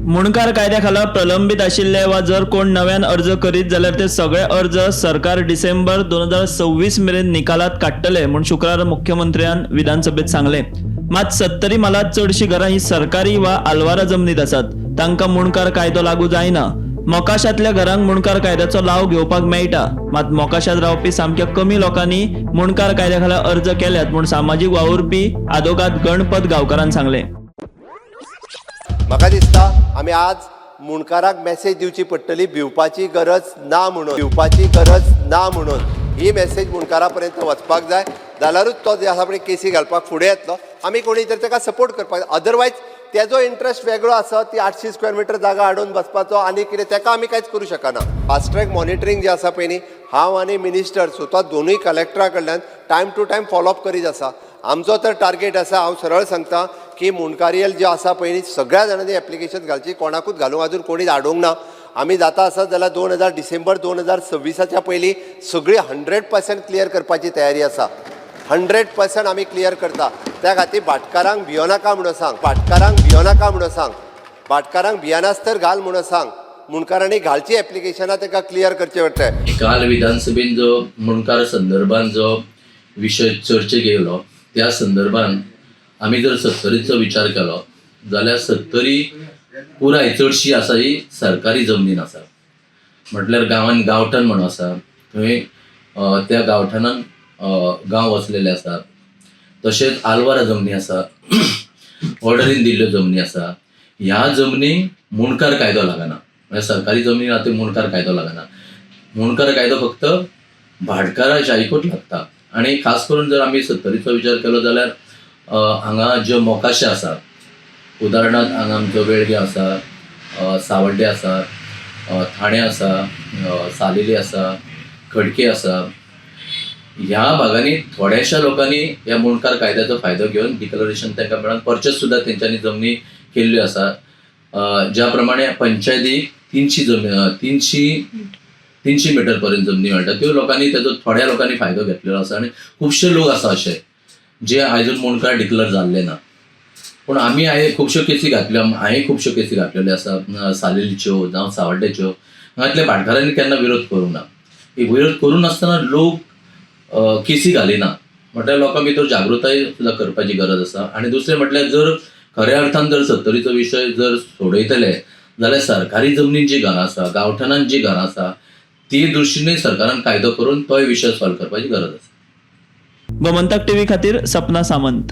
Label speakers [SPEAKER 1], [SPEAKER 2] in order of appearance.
[SPEAKER 1] मुणकार कायद्या खाला प्रलंबीत आशिल्ले वा जर कोण नव्यान अर्ज करीत जाल्यार ते सगळे अर्ज सरकार डिसेंबर 2026 मेरेन निकालात काडटले म्हूण शुक्रार मुख्यमंत्र्यान विधानसभेत सांगलें. मात सत्तरी म्हालांत चडशीं घरां ही सरकारी वा आलवारा जमनीत आसात. तांकां मुणकार कायदो लागू जायना. मोकाशांतल्या घरांक मुणकार कायद्याचो लाव घेवपाक मेळटा. मात मोकाशांत रावपी सामक्या कमी लोकांनी मुणकार कायद्या खाला अर्ज केल्यात म्हूण सामाजीक वावुरपी आदोगाद गणपत गांवकारान सांगलें.
[SPEAKER 2] म्हाका दिसता आमी आज मुणकाराक मॅसेज दिवची पडटली, भिवपाची गरज ना म्हणून, भिवपाची गरज ना म्हणून. ही मॅसेज मुणकारा पर्यंत वचपाक जाय, जाल्यारूच तो जे आसा पळय केसी घालपाक फुडें येतलो. आमी कोणी तर ताका सपोर्ट करपाक जाय, अदरवायज तेजो इंट्रस्ट वेगळो आसा, ती 800 स्क्वेअर मिटर जागा हाडून बसपाचो आनी कितें, ताका आमी कांयच करूं शकना. फास्ट ट्रॅक मॉनिटरींग जें आसा पळय न्ही, हांव आनी मिनिस्टर स्वता दोनूय कलेक्टरा कडल्यान टायम टू टायम फॉलोअप करीत आसा. आमचो तर टार्गेट आसा, हांव सरळ सांगता की मुंडकारियल जे आसा पळय न्ही, सगळ्या जाणांनी एप्लिकेशन घालची. कोणाकूच घालूंक अजून कोणीच हाडूंक ना. आमी जाता आसत जाल्यार 2000 डिसेंबर 2026च्या पयलीं सगळी 100% क्लियर करपाची तयारी आसा. 100% आमी क्लियर करता. त्या खातीर भाटकारांक भियोनाका म्हणून सांग, भाटकारांक भियोनाका म्हणून सांग, भाटकारांक भियानास्तर घाल म्हणून सांग. मुंडकारांनी घालची एप्लिकेशनां, तांकां क्लियर करचें पडटलें.
[SPEAKER 3] काल विधानसभेन जो मुणकार संदर्भान जो विशय चर्चेक येयलो, त्या संदर्भान आमी जर सत्तरीचो विचार केलो जाल्यार सत्तरी पुराय चडशी आसा ही सरकारी जमनीन आसा. म्हटल्यार गांवान गांवठण म्हणून आसा, थंय त्या गांवठणान गांव वसलेले आसात. तशेंच आलवारा जमनी आसा, ऑर्डरीन दिल्ल्यो जमनी आसा. ह्या जमनी मुणकार कायदो लागना, म्हळ्यार सरकारी जमनी आतां मुणकार कायदो लागना. मुणकार कायदो फक्त भाटकारा शाहीकूच लागता. आनी खास करून जर आमी सत्तरीचो विचार केलो जाल्यार हांगा ज्यो मोकाशे आसा, उदाहरणांत हांगा आमचो वेळगे आसा, सावड्डे आसा, ठाणे आसा, सालेली आसा, खडके आसा, ह्या भागांनी थोड्याशा लोकांनी ह्या मुणकार कायद्याचो फायदो घेवन डिक्लरेशन तांकां मेळोन पर्चेस सुद्दां तेंच्यांनी जमनी केल्ल्यो आसा. ज्या प्रमाणे पंचायतीक 300 जमनी, 300 मिटर पर्यंत जमनी मेळटा, त्यो लोकांनी तेजो थोड्या लोकांनी फायदो घेतलेलो आसा. आनी खुबशे लोक आसा अशे जे आयजून मुणकार डिक्लेर जाल्ले ना. पूण आमी हांवें खुबश्यो केसी घातल्यो, हांवें खुबश्यो केसी घातलेल्यो आसा, सालेलीच्यो जावं सावड्ड्याच्यो. हांगांतल्या भाटकारांनी केन्ना विरोध करूंक ना. विरोध करूं नासतना लोक केसी घालिना, म्हटल्यार लोकां भितर जागृताय सुद्दां करपाची गरज आसा. आनी दुसरें म्हटल्यार जर खऱ्या अर्थान जर सत्तरीचो विशय जर सोडयतले जाल्यार सरकारी जमनीन जी घरां आसा, गांवठणान जी घरां आसा, ती दृश्टीनूय सरकारान कायदो करून तोय विशय सॉल्व करपाची गरज आसा.
[SPEAKER 1] गोमंतक टीव्ही खातीर सपना सामंत.